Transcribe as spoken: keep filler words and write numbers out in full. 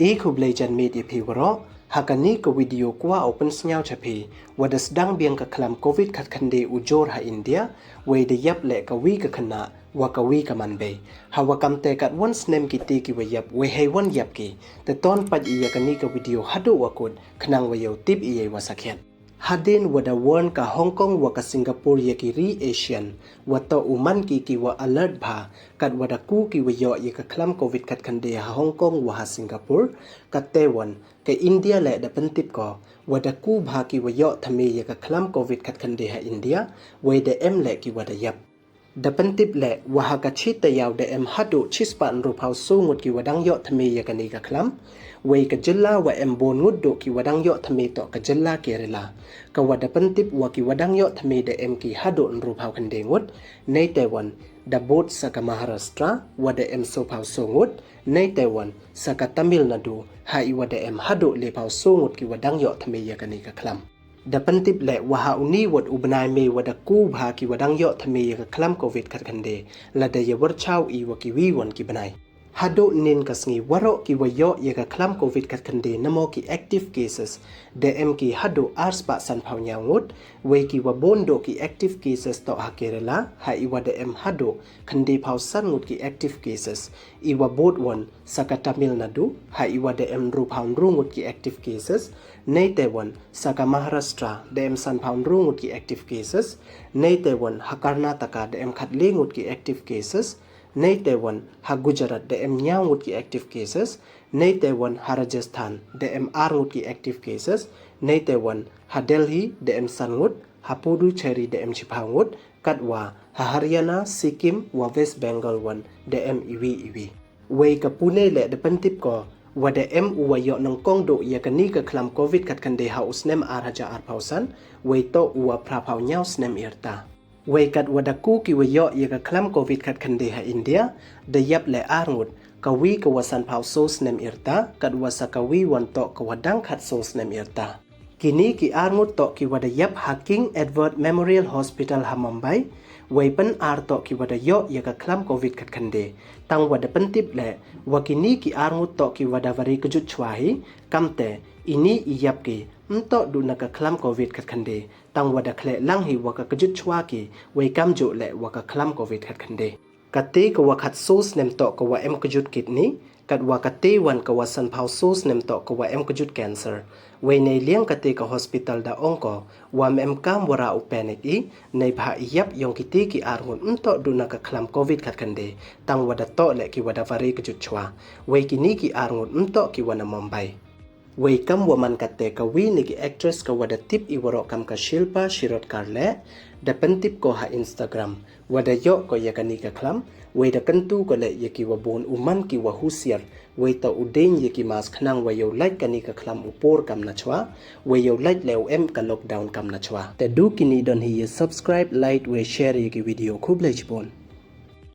I khublei janmiet ya phi waroh, ha kani ka video kwah u pynsngew cha phi, wa da sdang biang ka khlam covid khatkhyndai u jur ha India, wei da yap leh ka wi ka khynnah, wa ka wi ka manbei. Ha wa kamte katwon snem kiti ki wa yap, wei hei won yap ki, te ton pait i ya kani ka video haduh wa kut, khnang wa yoh tip i ya i wa sakhiat. Hadien wa da warn ka Hong Kong wa ka Singapore ya ki ri ASEAN, wa toh u man ki ki wa alert bha, kat wa da ku ki wa yoh ya ka khlam covid khatkhyndai ha Hong Kong wa ha Singapore, katte won, ka India leh da pyntip ko, wa da ku bha ki wa yoh thymme ya ka khlam covid khatkhyndai ha India, wei da em leh ki wa da yap. Da pyntip leh, wa ha ka chi tayaw da em haduh chispah ynru phaw soo ngut ki wa dang yoh thymme ya kani ka khlam, wei ka jylla wa em bun ngut duh ki wa dang yoh thymme toh ka jylla Kerala. Ka wa da pyntip wa ki wa dang yoh thymme da em ki haduh ynru phaw khyndai ngut, neite won, da bud sa ka Maharashtra, wa da em soo phaw soo ngut, neite won, sa ka Tamil Nadu, ha i wa da em haduh le phaw soo ngut ki wa dang yoh thymme ya kani ka khlam. Da pyntip leh wa ha uni wot u bnai May wa da ku bha ki wa dang yoh thymme ya ka khlam covid khatkhyndai, lada ya wyrchaw i wa ki wi won ki bnai. Haduh nin ka sngi waroh ki wa yoh ya ka khlam covid khatkhyndai namo ki active cases, da em ki haduh arspah sanphaw nyaw ngut, wei ki wa bun duh ki active cases toh ha Kerala, ha i wa da em haduh khyndai phaw san ngut ki active cases, i wa bud won, sa ka Tamil Nadu, ha i wa da em ynru phaw ynru ngut ki active cases, neite won, sa ka Maharashtra, da em san phaw ynru ngut ki active cases, neite won, ha Karnataka, da em khatle ngut ki active cases, neite won, ha Gujarat, da em nyaw ngut ki active cases, neite won, ha Rajasthan, da em ar ngut ki active cases, neite won, ha Delhi, da em san ngut, ha Puducherry, da em chiphaw ngut, katwa, ha Haryana, Sikkim, wa West Bengal won, da em i wi i wi. Wei ka Pune leh da pyntip ko, wa da em u wa yoh nyngkong duh ya kani ka khlam covid khatkhyndai ha u snem ar hajar ar phaw san, wei toh u wa phra phaw nyaw snem i rta. Wei kat wa da ku ki wa yoh ya ka khlam covid khatkhyndai ha India, da yap leh ar ngut, ka wi ka wa san phaw soo snem i rta, katwa sa ka wi won toh ka wa dang khat soo snem i rta. Kini ki ar ngut toh ki wa da yap ha King Edward Memorial Hospital ha Mumbai, wei pyn ar toh ki wa da yoh ya ka khlam covid khatkhyndai. Tang wa da pyntip leh, wa kini ki ar ngut toh ki wa da wari kjut chwa hi, kamte, ini i yap ki, ym toh duh na ka khlam covid khatkhyndai, tang wa da khleh lang hi wa ka kjut chwa ki, wei kamjooh leh wa ka khlam covid khatkhyndai. Kate ka wa khat soo snem toh ka wa em kjut kidney, katwa kate won ka wa san phaw soo snem toh ka wa em kjut cancer. Wei neiliang kate ka hospital da ong ko, wa ym em kam wa ra u panic i, neibhah i yap yong kite ki ar ngut ym toh duh na ka khlam covid khatkhyndai, tang wa da toh leh ki wa da wari kjut chwa. Wei kini ki ar ngut ym toh ki wa na Mumbai. Wei kam wa man kate ka wi na ki actress ka wa da tip i waroh kam ka Shilpa Shirodkar leh, da pyntip ko ha Instagram, wa da yoh ko ya kani ka khlam, wei da kyntu ko leh ya ki wa bun u man ki wa husiar, wei toh u deng ya ki mask khnang wa yow lait kani ka khlam u por kam na chwa, wei yow lait leh u em ka lockdown kam na chwa. Te du kini don hi, ya subscribe, like, wei share ya ki video, khublei chibun.